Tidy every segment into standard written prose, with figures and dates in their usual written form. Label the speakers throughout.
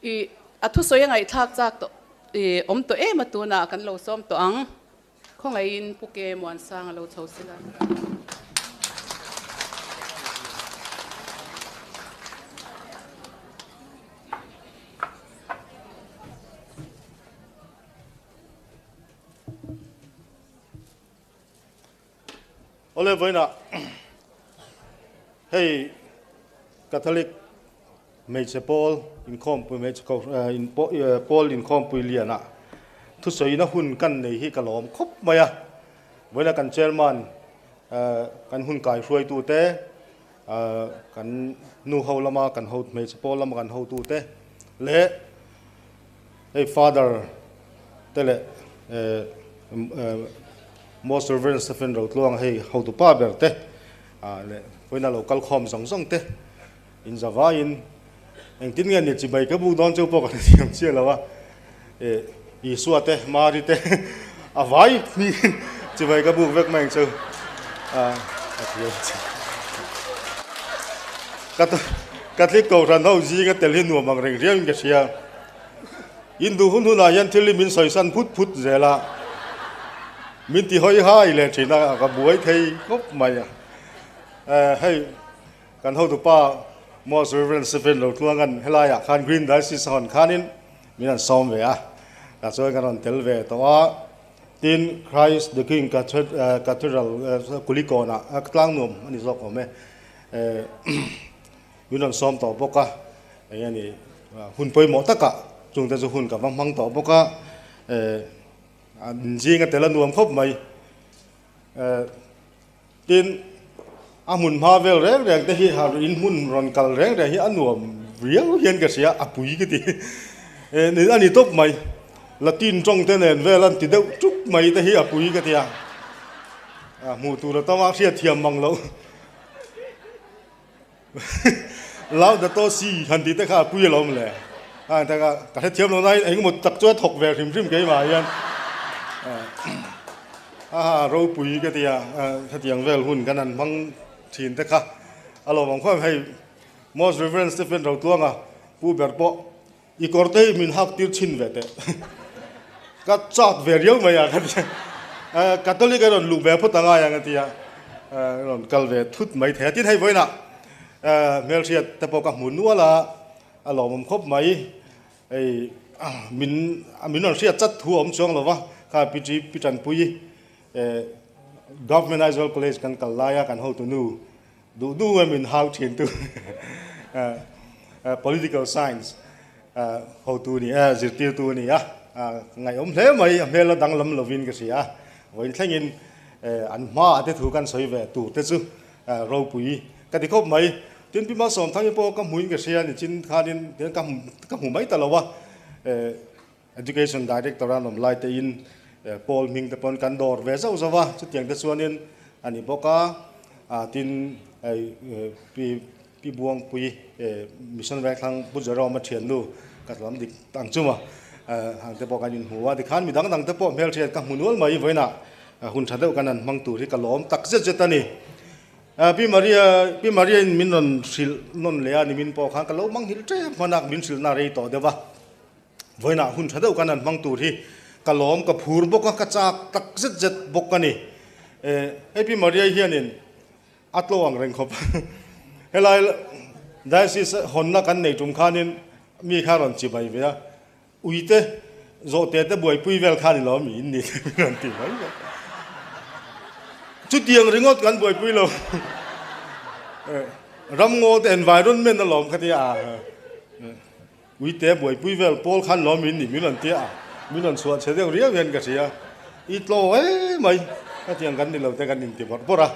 Speaker 1: I a thusawi a ngaihthlak chak tawh i awm tawh em a tunah kan lo sawm tawh ang. Khawngaihin Pu Ke Muansang a lo chho sila.
Speaker 2: Awle vawiinah hei Catholic hmeichhe pawl inkhawmpui hmeichhe pawl inkhawmpui lianah thusawina hun kan nei hi ka lawm khawp mai a. Vawiinah kan chairman kan hun kaihruaitute kan nu ho lama kan ho hmeichhe pawl lama kan hotute leh Hei Father te leh Most Reverend Stephen Rotluang hei hotu pa ber te leh vawiina lo kal khawm zawng zawng te in za vaiin engtin nge ni chibai ka buk dawn chu pawh ka hrethiam chiah lo a, Isua te Mari te a vai hmingin chibai ka buk vek mai ang chu a thiam chiah. Catholic Kohhran ho zinga tel hi nuam ang reng riauin ka hria. In duh hun hunah hian thil hi min sawisan phut phut zel a, min ti hawi hai leh thin a, ka buai thei khawp mai a. Hei kan hotupa Most Reverend Stephen Rotluanga'n helaiah khan Green Diocese a hawn khanin min rawn sawm ve a, tah chuan kan rawn tel ve tawh a. Tin, Christ the King Cathedral Kulikawnah tlangnuam a ni zawk awm e, min rawn sawm tawh bawk a. Eng nge ni, hun pawimawh takah chungte chu hun ka va hmang tawh bawk a, an zinga tel a nuam khawp mai. Tin, a hmun hma vel reng reng te hi har in hmun rawn kal reng reng hi a nuam riau hian ka hria, a pui ka ti. A ni tawp mai, Latin tawng te nen vel an ti deuh tuk mai te hi a pui ka ti a, hmuh tur a tam a hriatthiam mang loh. Laudato Si han tih te kha a pui alawm le. A ang taka ka hrethiam lo nain engemaw tak chu a thawk ve hrim hrim keimah hian. A ha ropui ka ti a, hetiang vel hun kan han hmang thin te kha a lawm ang khawp hei Most Reverend Stephen Rotluanga pu ber pawh i kawr te hi min hak tir chhin ve teh. Ka chak ve riau mai a ka ti a. Catholic a rawn luh ve phawt angai ang a ti a. A rawn kal ve thut mai thei a. Tin hei vawiinah hmelhriat te pawh ka hmu nual a, a lawmawm khawp mai. Hei min min rawn hriat chat thu a awm chuang lo va, kha Pi Pi Tanpui Government Aizawl College kan kal lai a kan hotunu Duh duh em in hau thin tu Political Science hotu ni a, zirtirtu a ni a, ngaihawm hle mai, a hmel a danglam lovin ka hria a, vawiin thlengin an hmaah te thu kan sawi ve tur te chu ropui ka ti khawp mai. Tin, Pi Malsawmthangi pawh ka hmuin ka hria nichin khanin ka hmu mai ta lo a, Education Director a awm lai tein Paul hming te pawn kan dawr ve zauh zauh a, chutiang te chuanin a ni bawk a, tin Pi Pi Buangpui Mission Vengthlang Pu Jerome a thiannu ka lam dik ang chu maw ang te pawh kan inhmu a, tikhan mi dang dang te pawh hmelhriat ka hmu nual mai vawiinah hun tha deuh kan han hmang tur hi ka lawm tak zet zet a ni. Pi Maria Pi Maria in min rawn hrilh nawn leh a nimin pawh khan ka lo manghilh tep hman a, min hrilhna rei tawh deuh a. Vawiinah hun tha deuh kan han hmang tur hi ka lawm, ka phur bawk a, ka chak tak zet zet bawk a ni. Hei Pi Maria hianin a tlo ang reng khawp. Helai Diocese hawnna kan nei tum khanin mi kha rawn chibai ve a, uite zawhte te buaipui vel khan i lo mi in ni te min rawn ti mai mai. Chutiang ringawt kan buaipui lo. Ramngaw te environment alawm kha tia. Uite buaipui vel pawl khan lawm in ni min rawn tia a, min rawn chhuah chhe deuh riau hian ka hria. I tlaw e mai, hetiang kan ni lo te kan inti bawrh bawrh a,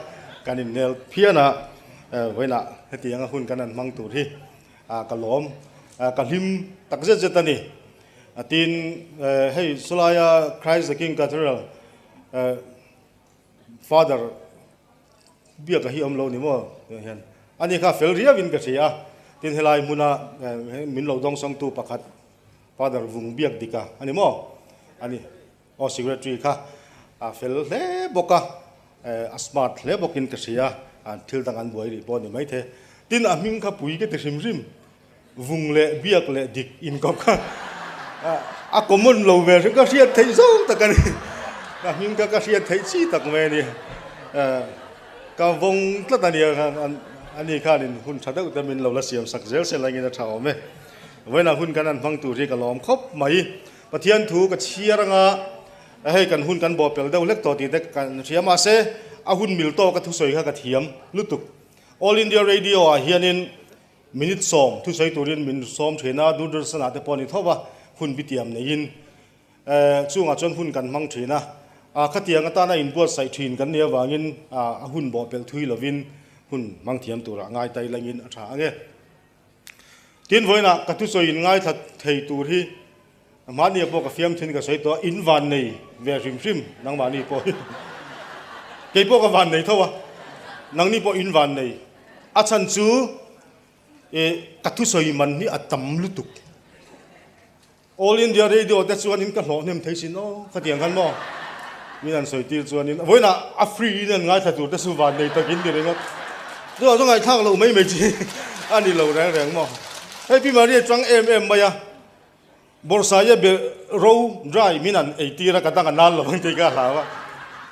Speaker 2: kan innel phian a, vawiinah hetianga hun kan han hmang tur hi ka lawm, ka hlim tak zet zet a ni. Tin, hei sawlaia Christ the King Cathedral Father biaka hi awm lo ni maw tiang hian ani kha fel riau in ka hria a, tin helai hmuna min lo dawngsawngtu pakhat Father vung biak dik a ani maw ani aw secretary kha a fel hle bawk a, a smart hle bawk in ka hria a, thil dang an buai rih pawh a ni maithei, tin a hming kha pui ka ti hrim hrim. Vung leh biak leh dik inkawp kha a common lo ve hrim ka hriat theih zawng tak a ni. Ka hming kha ka hriat theih chi tak mai a ni. Ka vawng tlat a nia ani khanin hun tha deuh te min lo la siam sak zel se langin a tha awm e. Vawiinah hun kan han hmang tur hi ka lawm khawp mai. Pathian thu ka chhiar anga hei kan hun kan bawhpelh deuh hlek tawh tih te kan hria mahse a hun mil tawk a thusawi kha ka thiam lutuk. All India Radio ah hianin Minute sawm thusawi turin min sawm thin a, Doordarshan ah te pawh a ni tho va, hun bitiam neiin chungah chuan hun kan hmang thin a, khatiang atana inbuatsaih thin kan nih avangin a hun bawhpelh thui lovin hun hmang thiam turah ngai tai langin a tha ang e. Tin, vawiinah ka thusawi in ngaithla thei tur hi mahni pawh ka fiam thin ka sawi tawh a, in van nei ve hrim hrim nangmahni pawh hi kei pawh ka van nei tho a, nangni pawh in van nei. A chhan chu e ka thusawi man hi a tam lutuk. All India Radio te chuanin ka hlawh hnem thei sin aw khatiang khan maw min an sawi tir chuanin vawiinah a free in an ngaithla tur te chu van nei takin ni ringawt. Chuvang chu ngaihthlak loh mai mai chi a ni lo reng reng maw. Hei Pi Maria chang em em mai a. Bawrhsaia be ro dry min an ei tir a, ka dang a nal lo ang tih ka hlau a,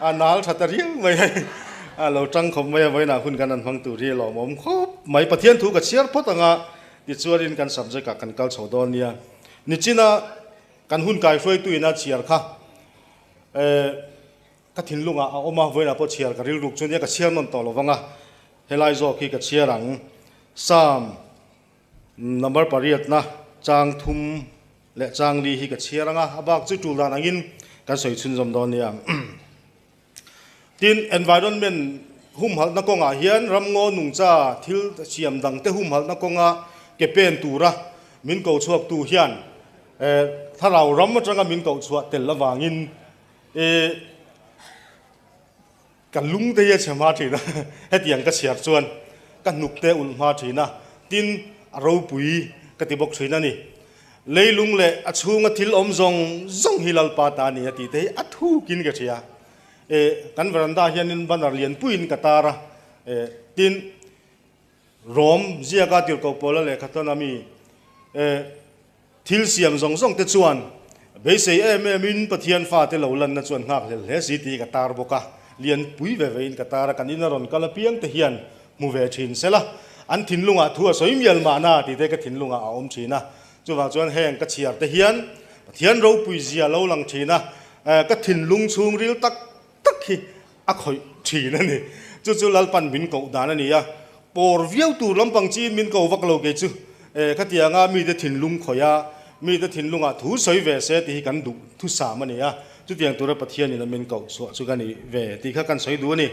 Speaker 2: a nal tha ta riau mai hei, a lo tang khawp mai a, vawiinah hun kan han hmang tur hi a lawmawm khawp mai. Pathian thu ka chhiar phawt ang a, tichuanin kan subject ah kan kal chho dawn nia. Nichina kan hun kaihruaitu ina chhiar kha eh ka thinlungah a awm a, vawiinah pawh chhiar ka rilruk chu nia, ka chhiar nawn tawh lo vang a, helai zawk hi ka chhiar ang. Psalm. Number pariatna chang thum leh chang li hi ka chhiar ang a, a bak chu tul dan angin kan sawi chhunzawm dawn nia. Tin, environment humhalhna kawngah hian ramngaw nungcha thil siam dangte humhalhna kawnga ke pen tura min ko chhuaktu hian thlarau ram atanga min koh chhuah tel avangin Ka lung te hi a chhe hma thin a, hetiang ka chhiar chuan ka hnuk te a ulh hma thin a, tin a ropui ka ti bawk thin a ni. Leilung leh a chhunga thil awm zawng zawng hi Lalpa ta a ni a tih te hi a thukin ka hria. E, kan veranda hianin banner lianpuiin ka tar a, e, tin Rom ziaka tirhkoh Paula lehkha tawn ami, e, Thil siam zawng zawng te chuan beisei em em in Pathian fate lo lanna chuan nghak hlel hle si tih ka tar bawk a, lian pui ve ve in ka tar a, kan in a rawn kal apiang te hian hmu ve thin sela, an thinlungah thu a sawi mial mahna tih te ka thinlungah a awm thin a, chuvang chuan heng ka chhiar te hian Pathian ropui zia lo lang thin a, ka thinlung chhungril tak tak hi a khawih thin a ni. Chu chu Lalpan min koh dan a ni a, pawr viau tur lampang chiin min ko vak lo kei chu. E, khatianga mite thinlung khawih a, mite thinlungah thu sawi ve se tih hi kan duh thusam a ni a, chutiang tura Pathianin a min koh chhuah chu ka ni ve tih kha kan sawi duh a ni.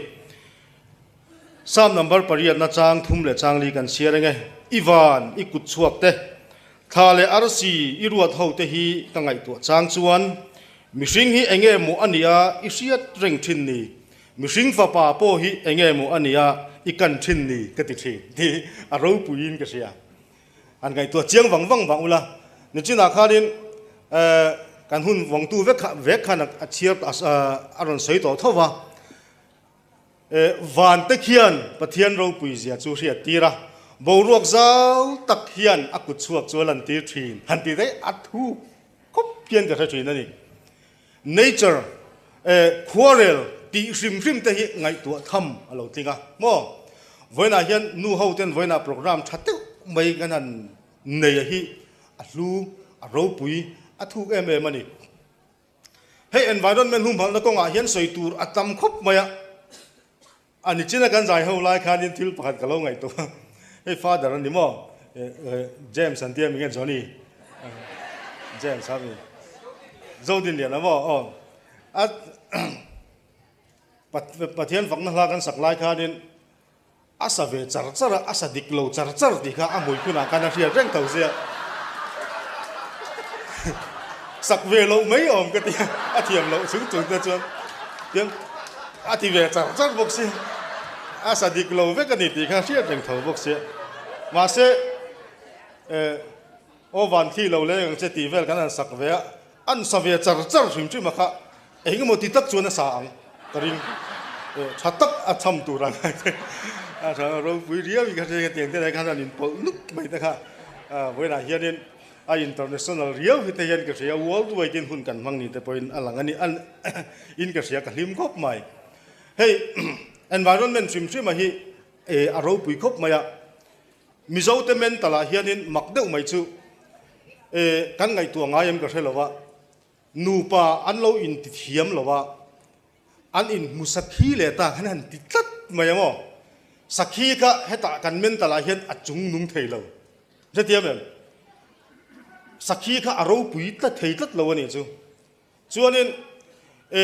Speaker 2: Psalm number pariatna chang thum leh chang li kan chhiar eng e, I van, i kut chhuak te, thla leh arsi, i ruat ho te hi ka ngaihtuah chang chuan, Mihring hi enge maw a nia i hriat reng thin ni? Mihring fapa pawh hi enge maw a nia i kan thin ni? Ka ti thin tih a ropuiin ka hria. Han ngaihtuah chiang vang vang vang ula, nichinah khanin kan hun vawngtu vek kha vek khan a chhiar a rawn sawi tawh tho va. Van te khian Pathian ropui zia chu hriat tir a, boruak zau tak hian a kut chhuak chu a lantir thin han ti daih a thuk Khawp hian ka hre thin a ni. Nature, eh, khuarel tih hrim hrim te hi ngaihtuah tham a lo tling a maw? Vawiinah hian nu ho ten vawiinah program tha deuh mai kan han nei a hi a hlu, a ropui, a thuk em em a ni. Hei environment humhalhna kawngah hian sawi tur a tam khawp mai a. A ni china kan zai ho lai khanin thil pakhat ka lo ngaihtuah a, hei father a ni maw? James an tia mi nge Johnny? James a mi. Zodinlian a maw? Aw. A Pathian fakna hla kan sak lai khanin a sa ve char char a, a sa dik lo char char tih kha a hmui phunah khan a hriat reng tho sia. Sak ve loh mai awm ka ti a, a thiam loh chung chung te chuan tiang a ti ve char char bawk sia, a sa dik lo vek a ni tih kha hriat reng tho bawk sia. Mahse eh aw van thli lo leng ang che tih vel kan han sak ve a, an sa ve char char hrim hrim a kha eng emaw ti tak chuan a sa ang ka ring. Eh tha tak a cham tur ang a tha ropui riau in ka hria tiang te lai khan an inpawlh nuk mai te kha. Vawiinah hianin a international riau hi te hian ka hria, world wide in hun kan hmang ni te pawhin a lang a ni in ka hria, ka hlim khawp mai. Hei environment hrim hrima hi a ropui khawp mai a, Mizote mental ah hianin mak deuh mai chu kan ngaihtuah ngai em ka hre lo a, nupa an lo intithiam lo a, An inhmu sakhi leh ta khan han ti tlat mai ang aw. Sakhi kha hetah kan mental ah hian a chung nung thei lo. Hrethiam em? Sakhi kha a ropui tlat thei tlat lo a nih chu. Chuanin e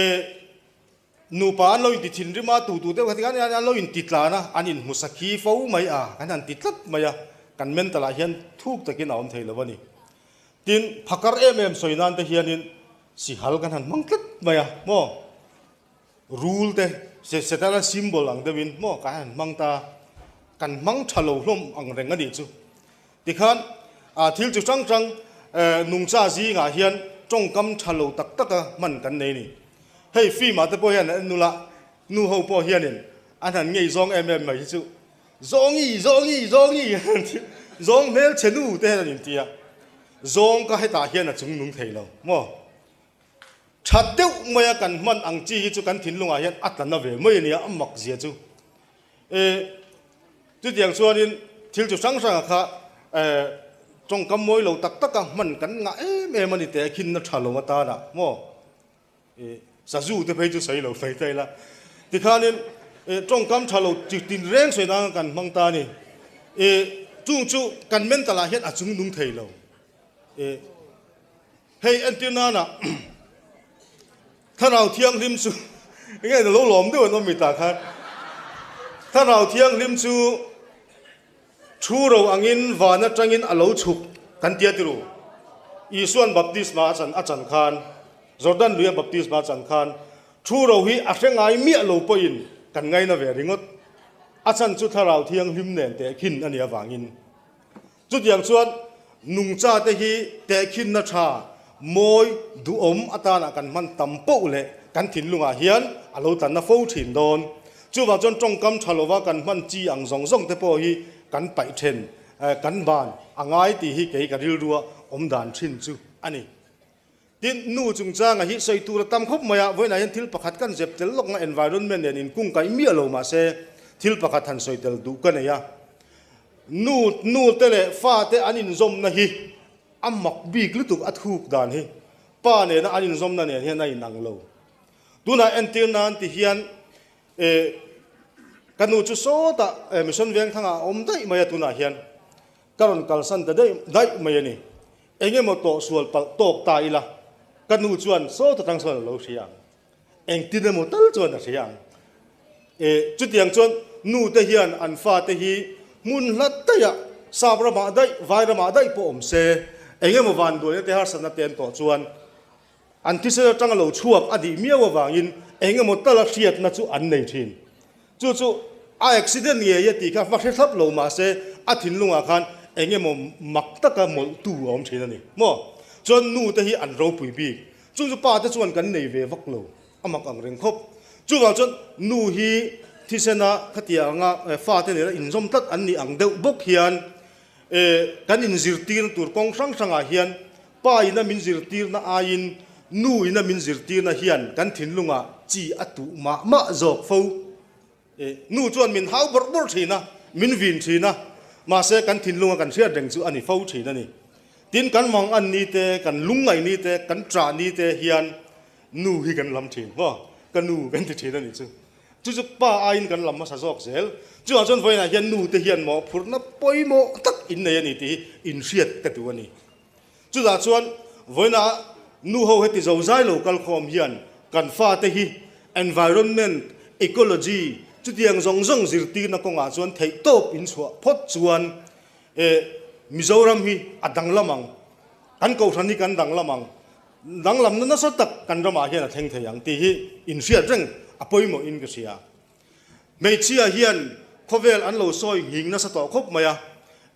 Speaker 2: nupa an lo inti thinrim a, tu tu deuh kha tikhan an lo inti tlan a, an inhmu sakhi fo mai a, kan han ti tlat mai a, kan mental ah hian thuk takin a awm thei lo a ni. Tin, phakar em em sawi nan te hianin Sihal kan han hmang tlat mai a maw? Rul te Setana symbol ang deuhin maw kan han hmang ta, kan hmang tha lo hlawm ang reng a nih chu. Tikhan thil chu hrang hrang nungcha zingah hian tawngkam tha lo tak taka hman kan nei a ni. Hei film ah te pawh hian an nula nu ho pawh hianin an han ngei zawng em em mai hi chu Zawngi, zawngi, zawngi zawng hmelchhe nu te hian an inti a. Zawng ka hetah hian a chung nung thei lo maw? Tha deuh maia kan hman ang chi hi chu kan thinlungah hian a tla na ve mai a nia, a mak zia chu. E, chutiang chuanin thil chu hrang hranga kha e, tawngkam mawi lo tak taka hman kan ngah em em a ni teh khin na tha lo atana maw? E, sazu te phei chu sawi lo fei ta ila. Tikhanin e, tawngkam tha lo chi tin reng sawi nanga kan hmang ta a ni. E, chung chu kan mental ah hian a chung nung thei lo. E, hei entir nana Thlarau Thianghlim chu enge lo lawm deuh an awm mi tah khan. Thlarau Thianghlim chu Thu ro angin van atangin a lo chhuk kan tia ti ru. Isua'n baptisma a chan a chan khan, Jordan luia baptisma a chan khan, thu ro hi a hre ngai miah lo pawhin kan ngaina ve ringawt. A chan chu Thlarau Thianghlim nen tehkhin a nih avangin. Chutiang chuan nungchate hi tehkhinna tha, mawi, duhawm atana kan hman tam poh leh kan thinlungah hian a lo tlanna fo thin dawn. Chuvang chuan tawngkam tha lova kan hman chi ang zawng zawng te pawh hi kan paih then, kan ban a ngai tih hi kei ka rilrua awm dan thin chu a ni. Tin, nu chungchanga hi sawi tur a tam khawp mai a, vawiinah hian thil pakhat kan zep tel lawk nga environment nen inkungkaih miah lo mahse thil pakhat han sawi tel duh ka nei a. Nu, nu te leh fa te an inzawmna hi a mak bik lutuk a thuk dan hi pa nena an inzawmna nen hian a inang lo. Tunah entir nan ti hian E, ka nu chu sawtah e, Mission Vengthangah a awm daih mai a tunah hian ka rawn kalsan ta daih daih mai a ni. Eng emaw tawh sual palh tawk ta ila ka nu chuan sawt atang chuan a lo hria ang. Engtin emaw tal chuan a hria ang. E, chutiang chuan nu te hian an fate hi hmun hlat daihah sap ramah daih, vai ramah daih pawh awm se, eng emaw vanduaina te harsatna te an tawh chuan An thisen atanga lo chhuak a dih miau avangin eng emaw tala hriatna chu an nei thin. Chu chu a accident ngei a tih kha va hre thlap lo mahse a thinlungah khan eng emaw mak taka mawlhtu a awm thin a ni maw? Chuan nu te hi an ropui bik. Chu chu pa te chuan kan nei ve vak lo, a mak ang reng khawp. Chuvang chuan nu hi thisena khatiang anga fa te nena inzawm tlat an nih ang deuh bawk hian kan inzirtirna tur kawng hrang hrangah hian Pa ina min zirtirna aiin nu ina min zirtirna hian kan thinlungah chi a tuh mah mah zawk fo. E, nu chuan min hau bawrh bawrh thin a, min vin thin a, mahse kan thinlunga kan hriat reng chu a ni fo thin a ni. Tin, kan mang an ni te, kan lungngaih ni te, kan ṭah ni te hian nu hi kan lam thin maw? Ka nu kan ti thin a nih chu. Chu chu pa aiin kan lam hmasa zawk zel. Chuvang chuan vawiinah hian nu te hian mawhphurhna pawimawh tak in nei a ni tih hi inhriat ka duh a ni. Chutah chuan vawiinah nu ho heti zo zai lo kal khawm hian kan fate hi environment, ecology chutiang zawng zawng zirtirna kawngah chuan theihtawp in chhuah phawt chuan eh Mizoram hi a danglam ang, kan kohhran hi kan danglam ang, danglamna nasa tak kan ramah hian a thleng thei ang tih hi inhriat reng a pawimawh in ka hria. Hmeichhia hian khawvel an lo sawi nghing nasa tawh khawp mai a,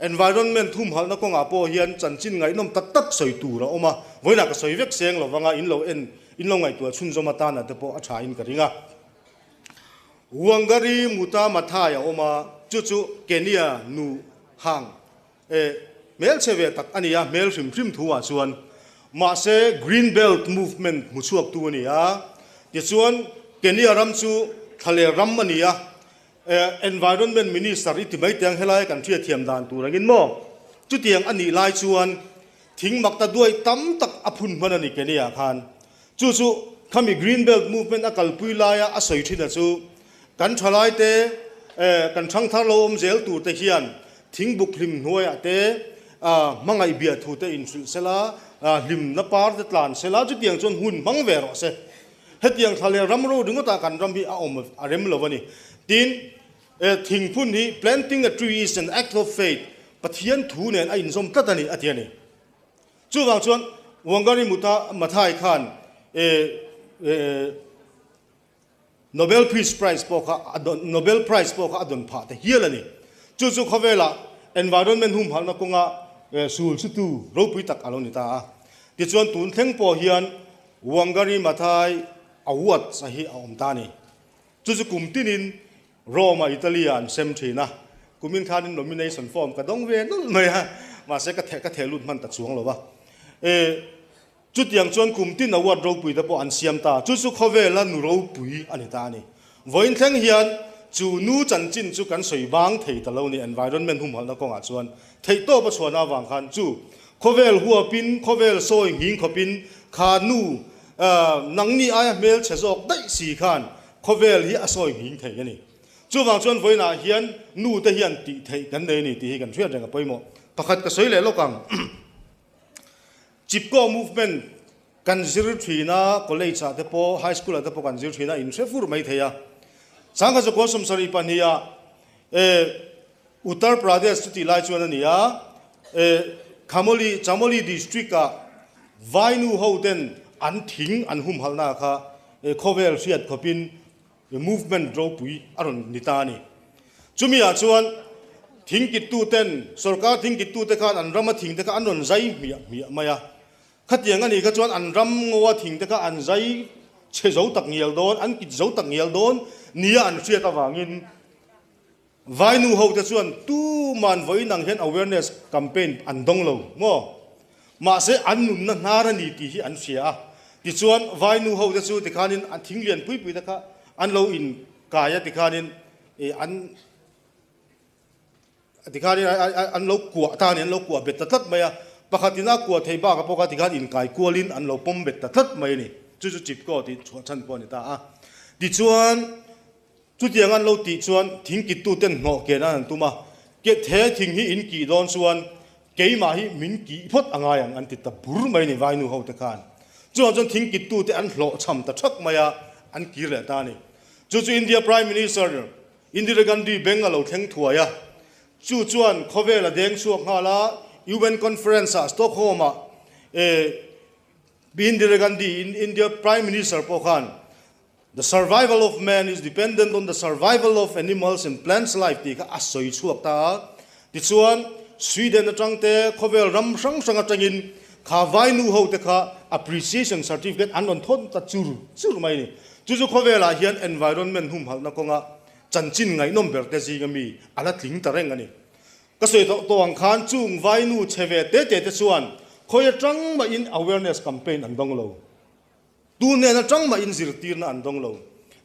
Speaker 2: environment thumhalhna kawngah pawh hian chanchin ngaihnawm tak tak sawi tur a awm a, vawiinah ka sawi vek seng lo vanga in lo en, in lo ngaihtuah chhunzawm atana te pawh a tha in ka ring a. Wangari Muta Mathai a awm a, chu chu Kenya nu hang e. Hmelchhe ve tak a ni a, hmel hrim hrim thu ah chuan. Mahse Green Belt Movement hmu chhuak tu a ni a. Tichuan Kenya ram chu thlaler ram a ni a, Environment Minister i ti mai teh ang helai kan hriatthiam dan tur angin maw? Chutiang a nih lai chuan thing mak ta duai tam tak a phun hman a ni Kenya khan. Chu chu khami Green Belt Movement a kalpui laia a sawi thin a chu kan thalaite kan thangthar lo awm zel tur te hian thingbuk hlim hnuaiah te hmangaih biah thu te inhrilh sela, hlimna par te tlan sela chutiang chuan hun hmang ve rawh se. Hetiang thla leh ram ro ringawtah kan ram hi a awm a rem lo a ni. Tin, thingphun hi planting a tree is an act of faith, Pathian thu nen a inzawm tlat a ni, a ti a ni. Chuvang chuan Wangari Maathai khan Nobel Peace Prize pawh kha Nobel Prize pawh kha a dawn phah ta hial a ni. Chu chu khawvelah environment humhalhna kawnga sul chhutu ropui tak a lo ni ta a. Tichuan tun thleng pawh hian Wangari Maathai Awards a hi a awm ta a ni. Chu chu kum tinin Rome-a Italy-ah an sem thin a, kumin khanin nomination form ka dawng ve nulh mai a, mahse ka theh ka theh lut hman ta chuang lo va. E, chutiang chuan kum tin award ropui te pawh an siam ta, chu chu khawvela nu ropui a ni ta a ni. Vawiin thleng hian chu nu chanchin chu kan sawi bang thei ta lo ni, environment humhalhna kawngah chuan theihtawp a chhuahna avang khan chu khawvel huapin, khawvel sawi nghing khawpin kha nu nangni aia hmelchhe zawk daih si khan Khawvel hi a sawi nghing thei a ni. Chuvang chuan vawiinah hian nu te hian tih theih kan nei a ni tih hi kan hriat reng a pawimawh. Pakhat ka sawi leh lawk ang. Chipko movement kan zir thin a, college ah te pawh, high school ah te pawh kan zir thin a, in hre fur mai thei a. Sangha zakua 72 ah Uttar Pradesh chu tih lai chuan a ni a, Khamoli, Chamoli district ah Vainu ho ten an thing an humhalhna kha khawvel hriat khawpin movement ropui a rawn ni ta a ni. Chumi ah chuan thing kittu ten, sorkar thing kittu te khan an rama thing te kha an rawn zai hmiah hmiah mai a. Khatiang a nih kha chuan an ram ngawa thing te kha an zai chhe zo tak ngial dawn, an kit zo tak ngial dawn nia an hriat avangin Vai nu ho te chuan tuman vawiin ang hian awareness campaign an dawng lo maw? Mahse an nunna hnar a ni tih hi an hria a. Tichuan vai nu ho te chu tikhanin an thing lian pui pui te kha an lo in kai a tikhanin ih an tikhanin an lo kuah ta a ni an lo kuah bet ta tlat mai a. Pakhatin a kuah thei bakah pawh kha tikhan inkai kualin an lo pawm bet ta tlat mai a ni. Chu chu Chipko tih chhuah chhan pawh a ni ta a. Tichuan. Chutiang an lo tih chuan thing kittuten hnawh ken an han tum a, ke the thing hi in kih dawn chuan keimah hi min kih phawt a ngai ang an ti ta bur mai ni vainu ho te khan. Chuvang chuan thing kittute an hlawhchham ta thak mai a, an kir leh ta a ni. Chu chu India Prime Minister Indira Gandhi beng a lo thleng thuai a, chu chuan khawvel a deng chhuak nghal a, UN Conference ah Stockholm ah Indira Gandhi India Prime Minister pawh khan The survival of man is dependent on the survival of animals and plants life tih kha a sawi chhuak ta a. Tichuan, Sweden atang te, khawvel ram hrang hrang atangin kha vainu ho te kha appreciation certificate an rawn thawn ta chur chur mai a ni. Chu chu khawvelah hian environment humhalhna kawnga chanchin ngaihnawm ber te zinga mi a la tling ta reng a ni. Ka sawi tawh tawh ang khan chung vainu chhe ve te te te chuan khawi atang mahin awareness campaign an dawng lo. Tu nen atang mah in zirtirna an dawng lo.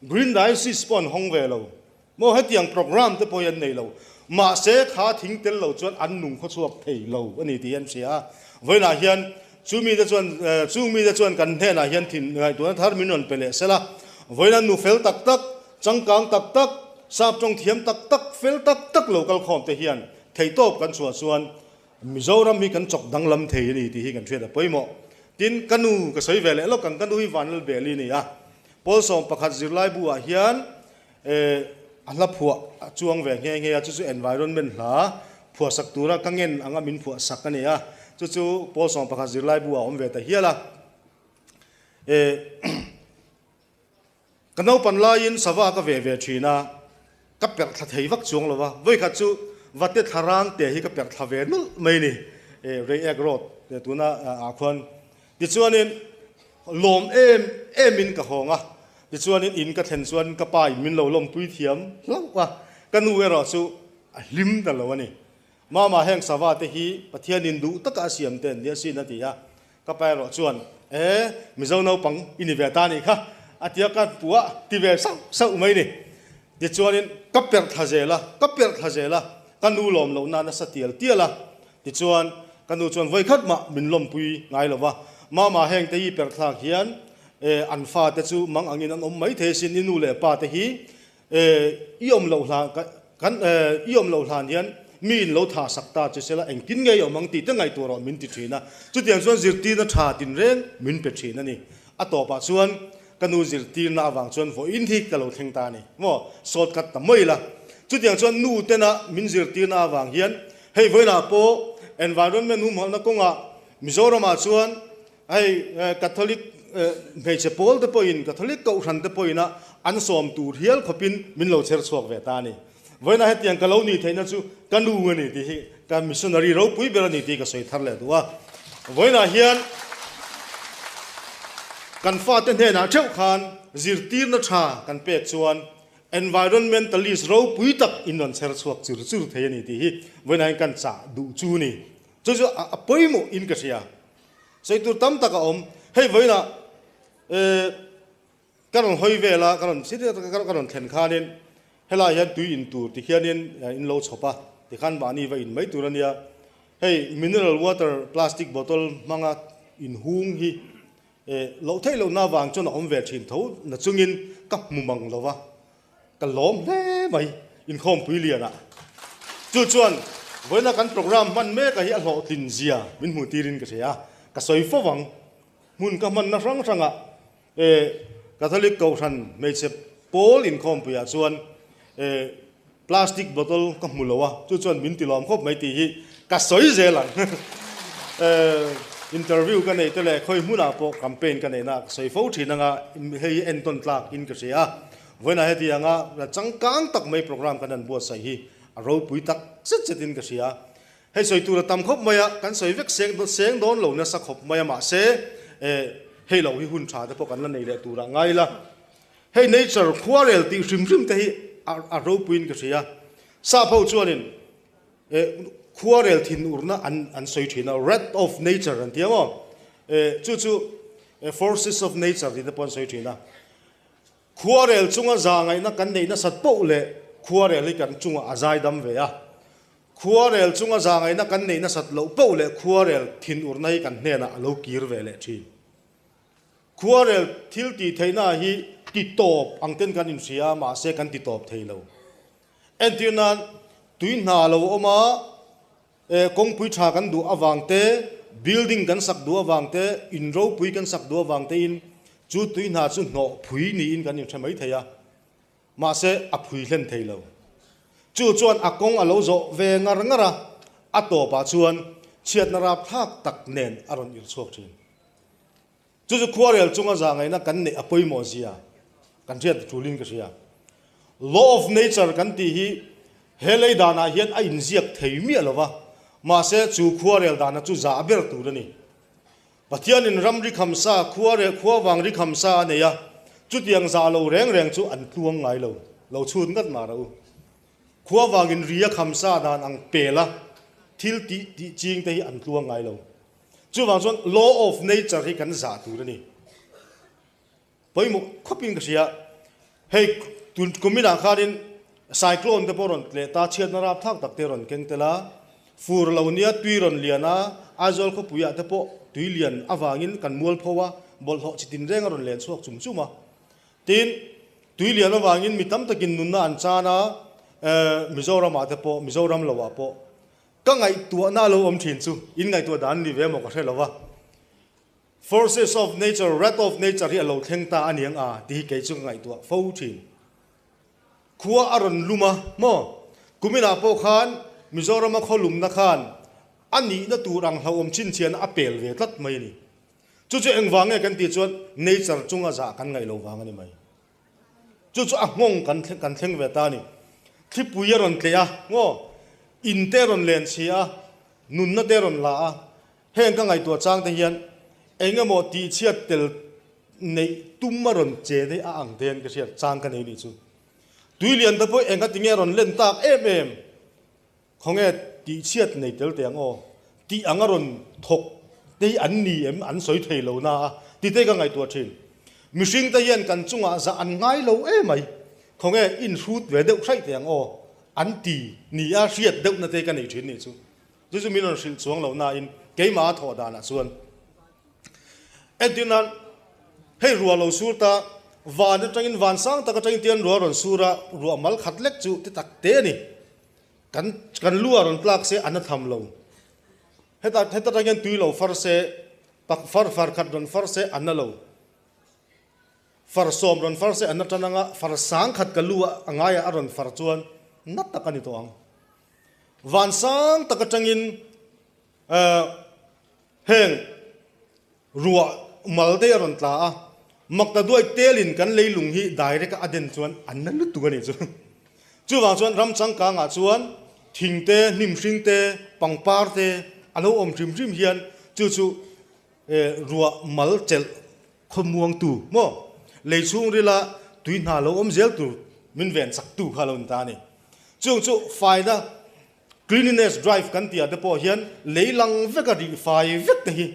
Speaker 2: Green Diocese pawh an hawng ve lo. Maw hetiang programme te pawh hi an nei lo. Mahse kha thing tel lo chuan an nung khawchhuak thei lo a ni tih hi an hria a. Vawiinah hian chu mite chuan chung mite chuan kan hnenah hian thin ngaihtuahna thar min rawn pe leh sela. Vawiinah nu fel tak tak, changkang tak tak, sap tawng thiam tak tak, fel tak tak lo kal khawm te hian theihtawp kan chhuah chuan Mizoram hi kan chawk danglam thei a ni tih hi kan hriat a pawimawh. Tin, ka nu ka sawi ve leh lawk ang, ka nu hi Vanlalbeli a ni a. Pawl 11 zirlai bu ah hian a hla phuah a chuang ve nghe nghe a, chu chu environment hla phuah sak tura ka ngen anga min phuah sak a ni a, chu chu pawl 11 zirlai bu ah a awm ve ta hial a. Ka naupan laiin sava ka ve ve thin a, ka perh thla thei vak chuang lo va, vawikhat chu vate thlarang te hi ka perh thla ve nulh mai ni, Reiek Road tuna ah khuan. Tichuanin lawm em emin ka hawng a, tichuanin in ka thlen chuan ka pa in min lo lawmpui thiam hlauh a, ka nu erawh chu a hlim ta lo a ni. Mama heng sava te hi Pathianin duh taka a siam te an nia sin a ti a. Ka pa erawh chuan, E, Mizo naupang i ni ve ta nih kha, a ti a, ka pu a ti ve sauh sauh mai ni. Tichuanin ka perh thla zel a, ka perh thla zel a, ka nu lawm loh na nasa tial tial a. Tichuan ka nu chuan vawikhat mah min lawmpui ngai lo va, Mama heng te hi perh thlak hian e, an fate chu mang angin an awm mai thei asin, i nu leh pa te hi E, i awm loh hlan kan e, i awm loh hlan hian mi in lo tha sak ta che sela engtin nge i awm ang tih te ngaihtuah rawh min ti thin a. Chutiang chuan zirtirna tha tinreng min pe thin a ni. A tawpah chuan ka nu zirtirna avang chuan vawiin hi ka lo thleng ta a ni. Maw? Sawt khat ta mai ila. Chutiang chuan nu tena min zirtirna avang hian hei vawiinah pawh environment humhalhna kawngah Mizoramah chuan Hei Catholic hmeichhe pawl te pawhin Catholic kohhran te pawhin a an sawm tur hial khawpin min lo chher chhuak ve ta a ni. Vawiina hetiang ka lo nih theihna chu ka nu a ni tih hi ka missionary ropui ber a ni tih ka sawi thar leh duh a. Vawiinah hian kan fate hnenah theuh khan zirtirna tha kan pek chuan environmentalist ropui tak in rawn chher chhuak chur chur thei a ni tih hi vawiinah hian kan chah duh chu a ni. Chu chu a pawimawh in ka hria. Sawi tur tam tak a awm. Hei vawiinah eh ka rawn hawi vel a, ka rawn ka rawn thlen khanin helai hian tui in tur ti hianin in lo chhawp a, tikhan mahni va in mai tur a nia. Hei mineral water plastic bottle hmanga in hung hi eh loh theih lohna avang chuan a awm ve thin tho na chungin ka hmu mang lo va. Ka lawm hle mai inkhawmpui lianah. Chu chuan vawiina kan program hman meka hi a hlawhtlin zia min hmuh tirin ka hria a, ka sawi fo vang. Hmun ka hmanna hrang hrangah e Catholic Kohhran hmeichhe pawl inkhawmpuiah chuan e plastic bottle ka hmu lo a, chu chuan min ti lawm khawp mai tih hi ka sawi zel ang. E interview ka neih te leh khawi hmunah pawh campaign ka neihna ka sawi fo thin anga hei hi entawn tlak in ka hria a. Vawiinah hetianga changkang tak mai program kan han buatsaih hi a ropui tak zet zetin ka hria. Hei sawi tur a tam khawp mai a, kan sawi vek seng seng dawn lo nasa khawp mai a mahse eh hei lo hi hun tha te pawh kan la nei leh turah ngai ila. Hei nature khuarel tih hrim hrim te hi a a ropuiin ka hria. Sap ho chuanin eh khuarel thin urna an an sawi thin a, wrath of nature an ti ang aw. Eh chu chu forces of nature tih te pawh an sawi thin a. Khuarel chunga zahngaihna kan neih nasat poh leh khuarel hi kan chungah a zaidam ve a. Khuarel chunga zahngaihna kan neih nasat loh poh leh khuarel thinurna hi kan hnenah a lo kir ve leh thin. Khuarel thil tih theihna hi ti tawp ang ten kan inhria a, mahse kan ti tawp thei lo. Entir nan, tui hna lo awm a, Kawngpui tha kan duh avang te, building kan sak duh avang te, in ropui kan sak duh avang tein chu tui hna chu hnawh phui niin kan inhre mai thei a, mahse a phui hlen thei lo. Chu chuan a kawng a lo zawh ve ngar ngar a, a tawpah chuan chhiatna rapthlak tak nen a rawn irchhuak thin. Chu chu khuarel chunga zahngaihna kan neih a pawimawh zia kan hriat tulin ka hria. Law of nature kan tih hi he lei danah hian a inziak thei miah lo va, mahse chu khuarel dana chu zah ber tur a ni. Pathianin ram ri khamsa, khuarel khuavang ri khamsa a nei a, chutiang zah lo reng reng chu an tluang ngai lo, lo chhut ngat mah rawh u. Khuavangin ri a khamsa dan ang pela thil tih tih ching te hi an tluang ngai lo. Chuvang chuan law of nature hi kan zah tur a ni. Pawimawh khawpin ka hria. Hei tun kuminah khanin cyclone te pawh rawn tleh ta, chhiatna rapthlak tak te rawn keng tel a. Fur lo nia tui rawn lian a, Aizawl khawpuiah te pawh tui lian avangin kan mualpho a, bawlhhlawh chi tinreng a rawn len chhuak chum chum a. Tin, tui lian avangin mi tam takin nunna an chan a, Mizoramah te pawh, Mizoram loah pawh. Ka ngaihtuahna a lo awm thin chu in ngaihtuah dan ni ve maw ka hre lo va. Forces of nature, wrath of nature hi a lo thleng ta a niang a tih hi kei chu ka ngaihtuah fo thin. Khua a rawn lum a maw? Kuminah pawh khan Mizorama khaw lumna khan a nihna tur ang hlauhawm chhinchhiahna a pel ve tlat mai a ni. Chu chu engvang nge kan tih chuan nature chunga zah kan ngaih lo vang a ni mai. Chu chu a nghawng kan kan thleng ve ta a ni. Thlipui a rawn tleh a, ngaw, in te a rawn len chhi a, nunna te a rawn la a. Heng ka ngaihtuah chang te hian eng emaw tihchhiat tel neih tum a rawn che te a ang te hian ka hriat chang ka nei nih chu. Tui lian te pawh eng a ti nge a rawn len tak em em? Khawnge? tihchhiat nei tel teh ang aw tih anga rawn thawk te hi an ni em an sawi thei lo na a tite ka ngaihtuah thin. Mihring te hian kan chungah zah an ngai lo emai khawnge inhrut ve deuh hraih teh ang aw an ti ni a hriat deuhna te ka nei thin nih chu. Chu chu min rawn hrilh chuang lo nain keimah a thawh danah chuan entir nan hei ruah lo sur ta van atangin van sang tak atangin tian ruah rawn sur a ruah mal khat lek chu ti tak te a ni. Kan kan lu ah rawn tlak se an a tham lo. Heta heta tang hian tui lo far se pak far far khat rawn far se an na lo. Far sawm rawn far se an na tan anga far sang khat ka lu ah a ngai ah a rawn far chuan na tak a ni tawh ang. Van sang tak atangin eh heng ruah mal te a rawn tla a, makta duai telin kan leilung hi direct a a den chuan an na lutuk a nih chu. Chuvang chuan ram changkangah chuan thing te, hnim hring te, pangpar te a lo awm hrim hrim hian chu chu ruah mal chelh khawmuangtu maw lei chhungrila tui hna lo awm zel tur min ven chak tu kha a lo ni ta a ni. Chung chu faina Cleanliness drive kan tih ah te pawh hian lei lang vek a rih fai vek te hi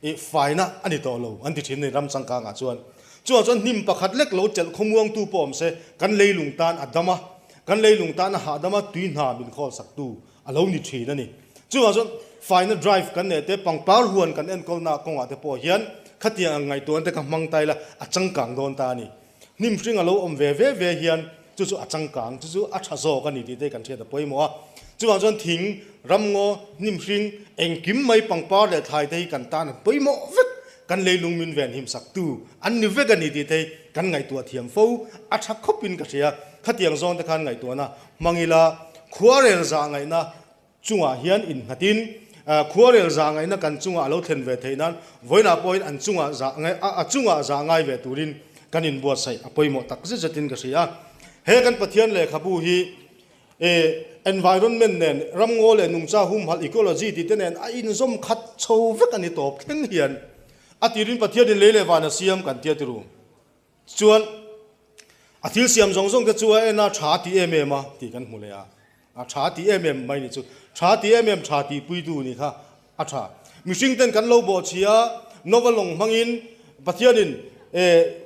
Speaker 2: ih faina a ni tawh lo an ti thin a ni ram changkang ah chuan. Chuvang chuan hnim pakhat lek lo chelh khawmuangtu pawh awm se kan leilung tan a dam a, kan leilung tan a hahdam a tui hna min khawl sak tu a lo ni thin a ni. Chuvang chuan faina drive kan neih te pangpar huan kan enkawlna kawngah te pawh hian khatiang ang ngaihtuahna te kha hmang ta ila a changkang dawn ta a ni. Hnim hring a lo awm ve ve ve hian chu chu a changkang, chu chu a tha zawk a ni tih te kan hriat a pawimawh a. Chuvang chuan thing, ramngaw, hnim hring, engkim mai pangpar leh thlai te hi kan tan an pawimawh vek, kan leilung min ven him sak tu an ni vek a ni tih te hi kan ngaihtuah thiam fo, a tha khawp in ka hria. Khatiang zawng te khan ngaihtuahna hmang ila, khuarel zah ngaihna chungah hian innghatin khuarel zah ngaihna kan chungah a lo thlen ve theih nan vawiinah pawhin an chungah zah ngai a chungah zah ngai ve turin kan inbuatsaih a pawimawh tak zet zetin ka hria. He kan Pathian lehkhabu hi environment nen ramngaw leh nungcha humhalh ecology tih te nen a inzawm khat chho vek a ni tawp thleng hian a tirin Pathianin lei leh van a siam kan tia tiru. Chuan a thil siam zawng zawng te chu a en a, tha ti em em a tih kan hmu leh a. A tha ti em em mai ni chu. Tha ti em em tha tih puitu ni kha a tha. Mihring ten kan lo bawh chhi a, Nova lawng hmangin Pathianin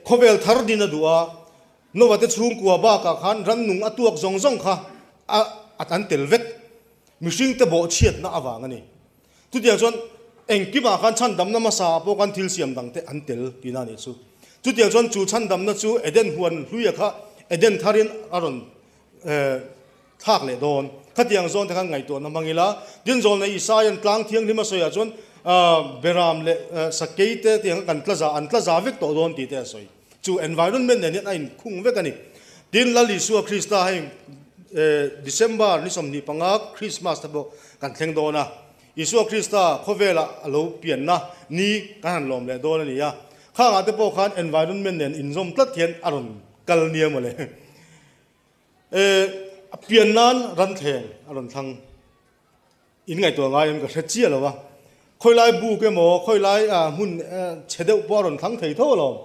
Speaker 2: khawvel thar din a duh a, Nova te chhungkua bakah khan rannung a tuak zawng zawng kha a an tel vek. Mihring te bawh chhiatna avang a ni. Chutiang chuan engkimah khan chhandamna hmasa ah pawh khan thil siam dang te an tel tihna a nih chu. Chutiang chuan chu chhandamna chu Eden huan hluia kha Eden tharin a rawn thlak leh dawn. Khatiang zawn te khan ngaihtuahna hmang ila, Dinzawlna Isaia'n tlang thianghlim a sawiah chuan Beram leh Sakei te tiang kha kan tla za, an tla za vek tawh dawn tih te a sawi. Chu environment nen hian a inkhung vek a ni. Tin, Lal Isua Krista hei December ni 25 Christmas te pawh kan thleng dawn a. Isua Krista khawvela a lo pianna ni kan han lawm leh dawn a ni a. Khangah te pawh khan environment nen inzawm tlat hian a rawn kal nia mawle. A pian nan ranthleng a rawn thlang. In ngaihtuah ngai em ka hre chiah lo a, khawilai buk emaw khawilai hmun chhe deuh pawh a rawn thlang thei tho alawm.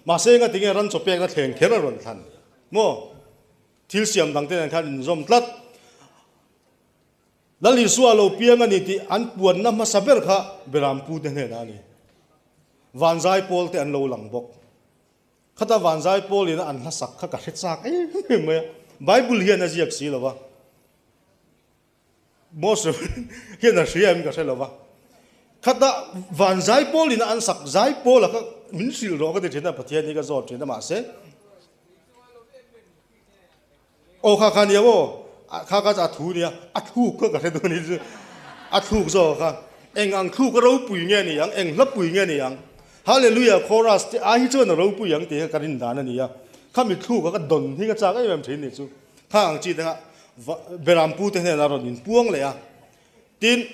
Speaker 2: Mahse engati nge ran chaw pekna thleng kher a rawn thlan maw? Thil siam dang te nen khan inzawm tlat. Lal Isua lo piang a ni tih an puanna hmasa ber kha Berampu te hnenah a ni. Vanzai pawl te an lo lang bawk. Khata vanzai pawlin a an hlasak kha ka hre chak em em mai a, Bible hian a ziak si lo va. Mose hian a hria em ka hre lo va, khata van zaipawl in a an sak zaipawl a kha min hrilh rawh ka ti thin a, Pathian hi ka zawt thin a mahse aw kha kha nia maw kha kha chu a thu nia a thluk kha ka hre dawn hi chu a thluk zawk kha eng ang thluk a ropui nge ni ang eng hlapui nge ni ang Hallelujah chorus te ai hi chuan a ropui ang tih kha ka rin dan a ni a, khami thluk a ka dawn hi ka chak em em thin ni chu kha ang chi te kha Berampu te hnenah rawn inpuang leh a. Tin,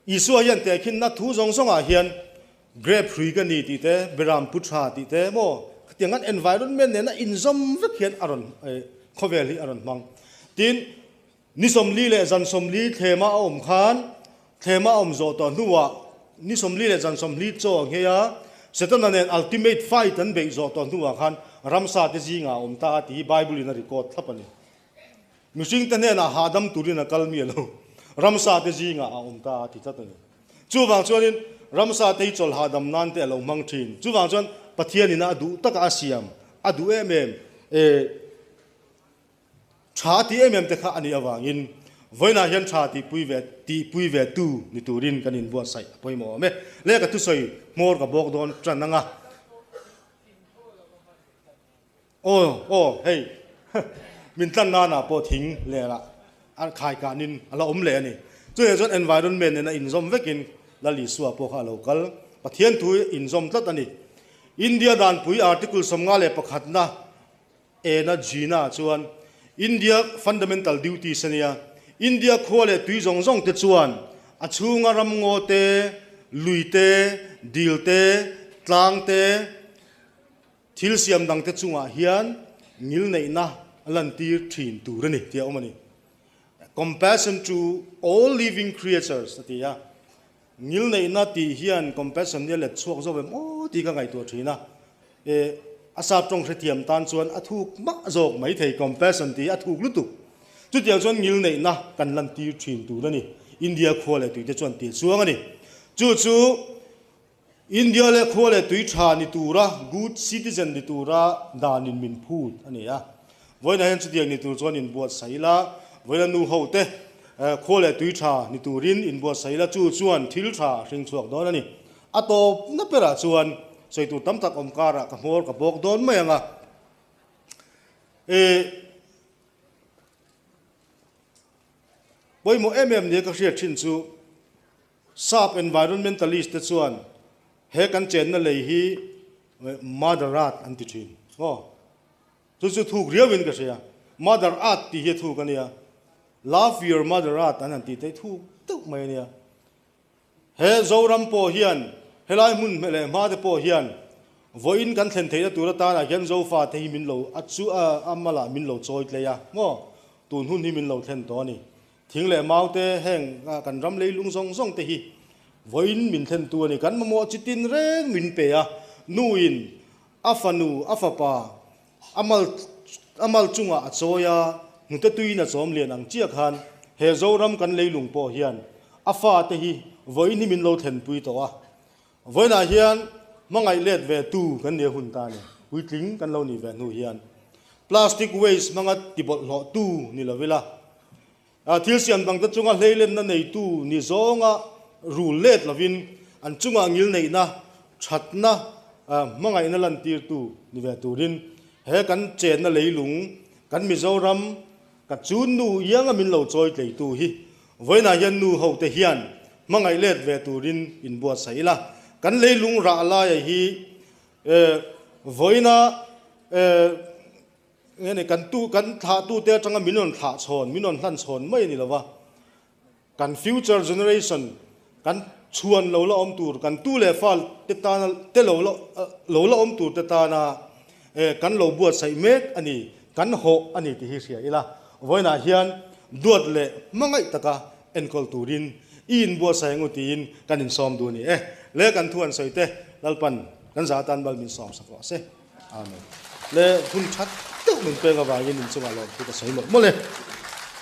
Speaker 2: Isua hian tehkhinna thu zawng zawngah hian grape hrui ka ni tih te, Berampu tha tih te maw khatiang an environment nena inzawm vek hian a rawn khawvel hi a rawn hmang. Tin, ni 40 leh zan 40 thlema a awm khan thlema a awm zawh tawh hnuah ni 40 leh zan 40 chaw a nghei a, Setana nen ultimate fight an beih zawh tawh hnuah khan ramsa te zingah a awm ta a tih hi Bible in a record thlap a ni. Mihringte hnenah hahdam turin a kal miah lo. Ramsate zingah a awm ta a ti tlat a ni. Chuvang chuanin ramsate hi chawlh hahdam nan te a lo hmang thin. Chuvang chuan Pathianin a duh taka a siam, a duh em em, e, tha ti em em te kha a nih avangin vawiinah hian tha tihpui ve, tihpui ve tu ni turin kan inbuatsaih a pawimawh awm e. Le ka thusawi hmawr ka bawk dawn tan anga. Aw aw hei min tlan nanah pawh thing lerah a khai kanin a la awm leh a ni. Chutiang chuan environment nena inzawm vekin Lal Isua pawh kha a lo kal. Pathian thu inzawm tlat a ni. India danpui Article 51 na ena Jina chuan India fundamental duties a nia. India khua leh tui zawng zawng te chuan a chhunga ramngaw te, lui te, dil te, tlang te, Thil siam dangte chungah hian ngilneihna a lantir thin tur a ni tih a awm a ni. Compassion to all living creatures a ti a. Ngilneihna tih hian compassion hi a let chhuak zawk em aw tih ka ngaihtuah thin a. E, a sap tawng hrethiam tan chuan a thuk mah zawk mai thei compassion tih hi a thuk lutuk. Chutiang chuan ngilneihna kan lantir thin tur a ni. India khua leh tuite chuan tih a chuang a ni. Chu chu India leh khua leh tui tha ni tura, good citizen ni tura danin min phut a ni a. Vawiinah hian chutiang ni tur chuan inbuatsaih ila, vawiina nu ho te khua leh tui tha ni turin inbuatsaih ila, chu chuan thil tha a hring chhuak dawn a ni. A tawpna berah chuan sawi tur tam tak awm karah ka hmawr ka bawk dawn mai ang a. E. Pawimawh em em nia ka hriat thin chu, Sap environmentalist te chuan he kan chenna lei hi Mother Earth an ti thin. Aw, chu chu thuk riauin ka hria. Mother Earth tih hi a thuk a nia. Love your Mother Earth an han tih te hi thuk deuh mai a nia. He Zoram pawh hian, helai hmun leh hma te pawh hian vawiin kan thlen theihna tur atanah hian Zofa te hi min lo a chu a malah min lo chawi tlei a maw? Tun hun hi min lo thlen tawh a ni. Thing leh mau te heng kan ram leilung zawng zawng te hi vawiin min thlentu a ni. Kan mamawh chi tin reng min pe a, nuin a fanu, a fapa, a mal a mal chungah a chawi a, hnute tuiin a chawm lian ang chiah khan he Zoram kan leilung pawh hian a fate hi vawiin hi min lo thlenpui tawh a. Vawiinah hian hmangaih let ve tu kan nia hun ta a ni. Puitling kan lo nih ve hnu hian plastic waste hmanga tibawlhhlawh tu ni lo ila, thil siam dangte chunga hleilenna neitu ni zawnga rul let lovin an chungah ngilneihna, thatna, hmangaihna lantirtu ni ve turin he kan chenna leilung kan Mizoram Ka chu nu ianga min lo chawi tleitu hi vawiinah hian nu hote hian hmangaih let ve turin inbuatsaih ila. Kan leilung rah laia hi vawiina nge ni kan tu kan thlahtute atanga min rawn thlah chhawn, min rawn hlan chhawn mai a ni lova. Kan future generation kan chhuan lo la awm tur, kan tu leh fa te tana te lo la lo la awm tur te tana kan lo buatsaih mek a ni, kan hawh a ni tih hi hria ila, vawiinah hian duat leh hmangaih taka enkawl turin i inbuatsaih ang u tiin kan insawm duh a ni e. Le kan thu an sawi te Lalpan kan za atan mal min sawm sak rawh se. Amen. Le hun that deuh min peng avangin inchungah lawmthu ka sawi mawlh mawlh e.